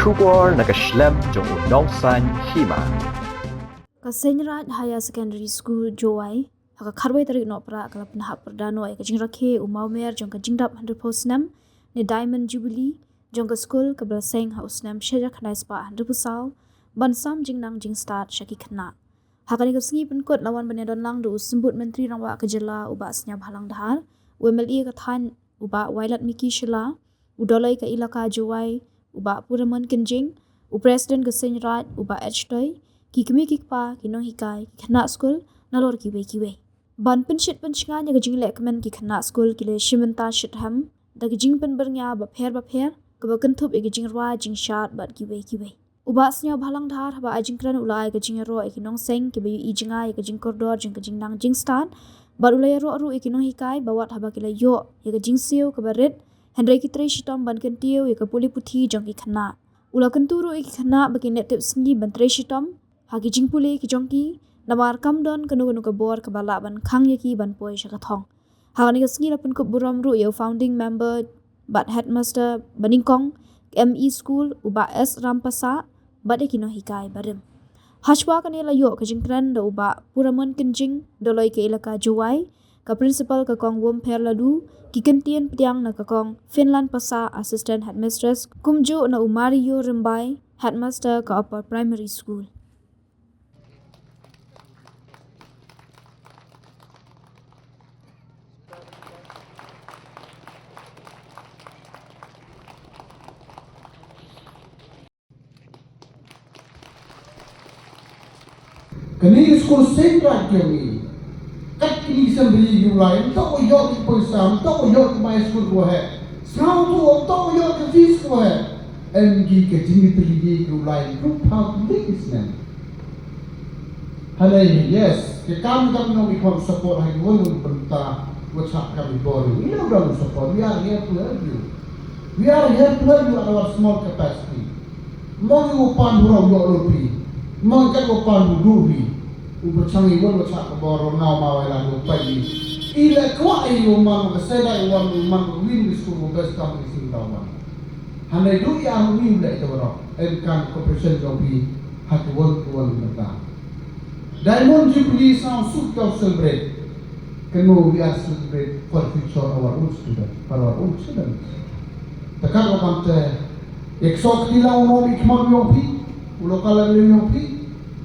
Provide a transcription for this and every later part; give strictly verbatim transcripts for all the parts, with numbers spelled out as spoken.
Khubor na ka shlem jong u Nongsaiñ Hima. Ka Seiñraij Higher Secondary School Jowai, ha ka khatwei tarik Nohprah ka la pynhap pyrda noh ïa ka jingrakhe u mawmer jong ka jingdap hynriewphew snem ne Diamond Jubilee jong ka skul kaba la seng ha u snem shi hajar khyndai spah hynriewphew saw, ban sam jingnang jingstad sha ki khynnah. Ha kane ka sngi pynkut la wan ban ïadon lang da u Symbud Myntri Rangbah ka jylla u Bah Sniawbhalang Dhar, u M L A ka thaiñ u Bah Wailadmiki Shylla, u Dolloi ka Elaka Jowai u Bah Puramon Kynjing, u President ka Seiñraij u Bah H Toi, ki kmie ki kpa, ki nonghikai, ki khynnah skul, nalor kiwei kiwei. Ban pynshit pynshngaiñ ïa ka jinglehkmen ki khynnah skul ki la shim bynta shitrhem da ki jingpynbyrngia bapher bapher kaba kynthup ïa ki jingrwai jingshad bad kiwei kiwei. U Bah Sniawbhalang Dhar haba ai jingkren u la ai ka jingïaroh ïa ki nongseng kiba ïohi jngai ïa ka jingkordor jong ka jingnang jingstad, bad u la ïaroh ruh ïa ki nonghikai ba wat haba ki la ïoh ïa ka jingsiew kaba rit, hynrei ki trei shitom ban kyntiew ïa ka pule puthi jong ki khynnah. U la kyntu ruh ïa ki khynnah ba kin leh tipsngi ban trei shitom ha ki jingpule ki jong ki, namar kam don kano kano ka bor kaba lah ban khang ïa ki ban poi sha ka thong. Ha kane ka sngi la pynkup burom ruh ïa u founding member bad headmaster banyngkong M E School u Bah S Rampasa bad ïa ki nonghikai barim. Hashwa kane la ïoh ka jingkren da u Bah Puramon Kynjing, Dolloi ka Elaka Jowai, ka principal ka Kong Wompher Ladu, ki kyntien pdiang na ka Kong Finland Pasa, assistant headmistress, kumjuh na u Mario Rymbai, headmaster ka Upper Primary School. Kane ka skul Seiñraij jong ngi. Kat kine ki seng bri ki u lai, ym toh ïoh ki poisa, ym toh ïoh ki bai skul ko heh. Sngewthuh, ym toh ïoh ki fees ko heh. Em ki ka jingtylli ki u lai, rup ha ki snem. Hynrei, yes, ki kam kam nong i khon support ha ki won won bynta, wat sa kam i bor, i lo dong support, we are here to help you. We are here to help you at our small capacity. Mo ngi u pan u rau ïoh lo phi. Mo ngi kat u pan u duh phi. U pyrchang i won u chak ka bor u ngau ma wai la u pai i. I le kwah i u man u ka seda i wan u man u win di sku u best kam i sing da wan. Hynrei duh i ar u i u le i ta warok. Em kan cooperation jong phi ha ki won ki won bynta. Diamond Jubilee is now soon to celebrate. Kano we are celebrate for future our own student, for our own children. Takat wa kamte, ek sok ti la uno bi khmat yong pi, ulo kala bi yong pi,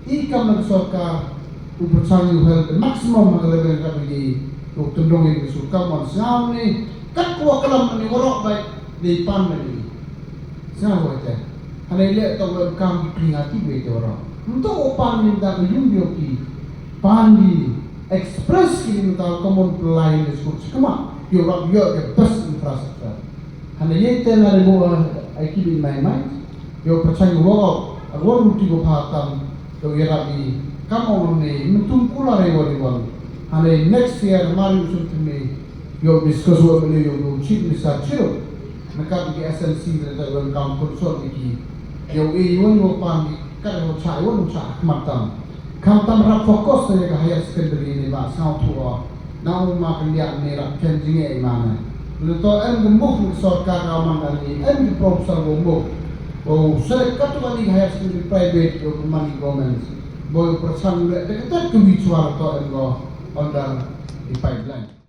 i kam na sorkar, u pyrchang u hel the maximum ha ka level ka bi, u tundong i su kam wan sngam ni, kat ko kalam ni warok bai, ni pan ni. Sngewbha te. Hynrei leh to wei kam ki pynïa ki wei te ora. Nto u pan ni da ka yung dio ki. Pan ni express ki ni da ka mon pelai ni skur chikma. Yo rap yo ke best infrastructure. Hynrei ye te na ni mo, I keep in my mind. Yo pachang wo. Agwon ruti ko pa tam. Yo ye rap ni. Kam on ni. Mentum kula re wo ni won. Hynrei next year mari usun temi. Yo discuss wo ni yo yo chip ni sa chiro. Na ka ki S N C na ka wan kam consult ni ki. Yo e yo ni wo pan ni ka wo cha yo ni cha khmat tam. Kham tam rap focus na ka higher secondary ni ba sngewthuh. Na u ma kan dia ni rap ken jing e ma na. Ni to em ke move ni sorkar ka man ni em ke professor wo move. Wo select ka tu ni higher secondary private yo ke man ni government. Bo yo pyrchang le de ka tu wi chwar to em go under the pipeline.